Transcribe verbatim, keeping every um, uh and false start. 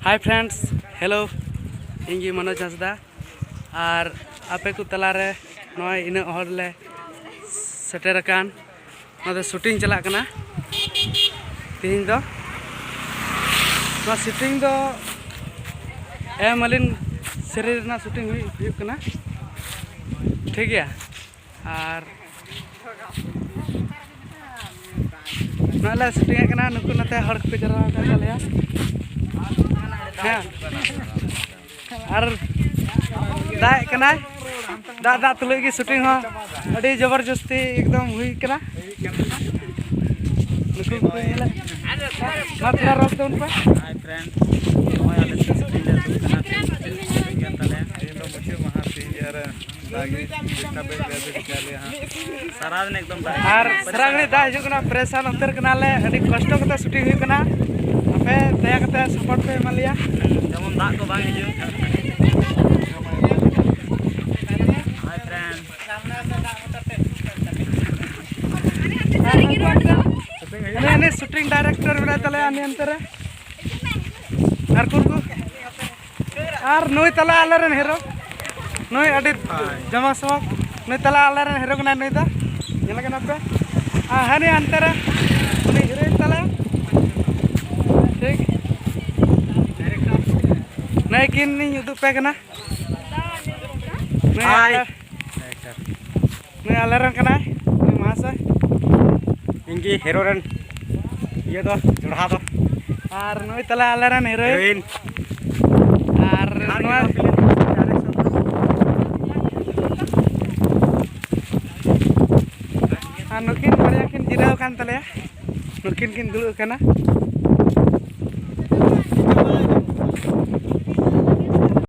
Hi friends, hello, ᱤᱧ ᱜᱮ ᱢᱚᱱᱳᱡᱽ ᱦᱟᱸᱥᱫᱟ᱾ ᱟᱨ ᱟᱯᱮ ᱠᱚ ᱛᱟᱞᱟᱨᱮ ᱱᱚᱜᱼᱚᱭ ᱤᱱᱟᱹᱜ ᱦᱚᱲ ᱞᱮ ᱥᱮᱴᱮᱨ ᱟᱠᱟᱱ᱾ ᱱᱚᱣᱟ ᱫᱚ ᱥᱩᱴᱤᱝ ᱪᱟᱞᱟᱜ ᱠᱟᱱᱟ ᱛᱮᱦᱮᱧ ᱫᱚ᱾ ᱱᱚᱣᱟ ᱥᱩᱴᱤᱝ ᱫᱚ ᱮᱢ ᱟᱹᱞᱤᱱ ᱥᱮᱨᱮᱧ ᱨᱮᱱᱟᱜ ᱥᱩᱴᱤᱝ ᱦᱩᱭᱩᱜ, ᱦᱩᱭᱩᱜ ᱠᱟᱱᱟ᱾ ᱴᱷᱤᱠ ᱜᱮᱭᱟ᱾ ᱟᱨ ᱱᱚᱜᱼᱚᱭ ᱞᱮ ᱥᱩᱴᱤᱝ ᱮᱫ ᱠᱟᱱᱟ, ᱱᱩᱠᱩ ᱱᱚᱛᱮ ᱦᱚᱲ ᱠᱚᱠᱚ ᱡᱟᱣᱨᱟ ᱟᱠᱟᱱ ᱛᱟᱞᱮᱭᱟ᱾ ᱦᱮᱸ, ᱟᱨ ᱫᱟᱜ ᱮᱫ ᱠᱟᱱᱟᱭ, ᱫᱟᱜ ᱫᱟᱜ ᱛᱩᱞᱩᱡ ᱜᱮ ᱥᱩᱴᱤᱝ ᱦᱚᱸ ᱟᱹᱰᱤ ᱡᱚᱵᱚᱨᱡᱚᱥᱛᱤ ᱮᱠᱫᱚᱢ ᱦᱩᱭ ᱠᱟᱱᱟ᱾ ᱱᱩᱠᱩ ᱠᱚ ᱧᱮᱞᱮᱫ, ᱢᱟ ᱛᱷᱚᱲᱟ ᱨᱚᱲ ᱛᱟᱵᱚᱱ ᱯᱮ᱾ Hi friend, ᱱᱚᱜᱼᱚᱭ ᱟᱞᱮ ᱥᱮᱫ ᱥᱩᱴᱤᱝ ᱞᱮ ᱩᱰᱩᱠ ᱠᱟᱱᱟ, ᱛᱮᱦᱮᱧ ᱫᱚ ᱢᱩᱪᱟᱹᱫ ᱠᱟᱱ ᱛᱟᱞᱮᱭᱟ᱾ ᱛᱮᱦᱮᱧ ᱫᱚ ᱢᱩᱪᱟᱹᱫ ᱢᱟᱦᱟ, ᱛᱮᱦᱮᱧ ᱜᱮ ᱟᱨ ᱫᱟᱜ ᱜᱮ ᱪᱮᱠᱟ ᱯᱮ ᱵᱮᱥ ᱜᱮ ᱪᱮᱠᱟ ᱞᱮᱭᱟ ᱦᱟᱸᱜ᱾ ᱥᱟᱨᱟ ᱫᱤᱱ ᱮᱠᱫᱚᱢ ᱫᱟᱜ᱾ ᱟᱨ ᱥᱟᱨᱟ ᱜᱷᱟᱹᱲᱤᱡ ᱫᱟᱜ ᱦᱤᱡᱩᱜ ᱠᱟᱱᱟ, ᱯᱨᱮᱥᱟᱱ ᱩᱛᱟᱹᱨ ᱠᱟᱱᱟᱞᱮ, ᱟᱹᱰᱤ ᱠᱚᱥᱴᱚ ᱠᱟᱛᱮ ᱥᱩᱴᱤᱝ ᱦᱩᱭᱩᱜ ᱠᱟᱱᱟ᱾ ᱟᱯᱮ ᱫᱟᱭᱟ ᱠᱟᱛᱮ ᱥᱟᱯᱳᱨᱴ ᱯᱮ ᱮᱢᱟ ᱞᱮᱭᱟ᱾ ᱡᱮᱢᱚᱱ ᱫᱟᱜ ᱠᱚ ᱵᱟᱝ ᱦᱤᱡᱩᱜ᱾ Hi friend. ᱦᱟᱱᱮ, ᱦᱟᱱᱮ ᱥᱩᱴᱤᱝ ᱰᱟᱭᱨᱮᱠᱴᱚᱨ ᱢᱮᱱᱟᱭ ᱛᱟᱞᱮᱭᱟ ᱦᱟᱱᱮ ᱦᱟᱱᱛᱮ ᱨᱮ᱾ ᱟᱨ ᱠᱩᱨᱠᱩ᱾ ᱟᱨ ᱱᱩᱭ ᱛᱟᱞᱮ ᱟᱞᱮᱨᱮᱱ ᱦᱤᱨᱳ᱾ ᱱᱩᱭ ᱟᱹᱰᱤ ᱡᱚᱢᱟ ᱥᱚᱠ᱾ ᱱᱩᱭ ᱛᱟᱞᱮ ᱟᱞᱮᱨᱮᱱ ᱦᱤᱨᱳ ᱠᱟᱱᱟᱭ ᱱᱩᱭ ᱫᱚ᱾ ᱧᱮᱞᱮ ᱠᱟᱱᱟ ᱯᱮ᱾ ᱟᱨ ᱦᱟᱹᱱᱤ ᱦᱟᱱᱛᱮ ᱨᱮ ᱩᱱᱤ ᱦᱤᱨᱳᱭᱤᱱ ᱛᱟᱞᱮ᱾ ᱴᱷᱤᱠ᱾ ᱱᱩᱭ ᱠᱤᱱ ᱤᱧ ᱩᱫᱩᱜ ᱯᱮ ᱠᱟᱱᱟ᱾ ᱱᱩᱭ ᱦᱟᱭ᱾ ᱟᱞᱮ, ᱱᱩᱭ ᱟᱞᱮᱨᱮᱱ ᱠᱟᱱᱟᱭ, ᱱᱩᱭ ᱢᱟᱦᱟᱥᱚᱭ᱾ ᱤᱧ ᱜᱮ ᱦᱤᱨᱳ ᱨᱮᱱ ᱤᱭᱟᱹ ᱫᱚ, ᱡᱚᱲᱦᱟ ᱫᱚ᱾ ᱟᱨ ᱱᱩᱭ ᱛᱟᱞᱮ ᱟᱞᱮᱨᱮᱱ ᱦᱤᱨᱳᱭᱤᱱ᱾ ᱦᱤᱨᱳᱭᱤᱱ᱾ ᱟᱨ ᱡᱚᱦᱟᱨ ᱜᱮ ᱱᱚᱣᱟ ᱱᱚᱣᱟ film direction ᱫᱚ᱾ ᱟᱨ ᱱᱩᱠᱤᱱ ᱵᱟᱨᱭᱟ ᱠᱤᱱ ᱡᱤᱨᱟᱹᱣ ᱟᱠᱟᱱ ᱛᱟᱞᱮᱭᱟ, ᱱᱩᱠᱤᱱ ᱠᱤᱱ ᱫᱩᱲᱩᱵ ᱟᱠᱟᱱᱟ᱾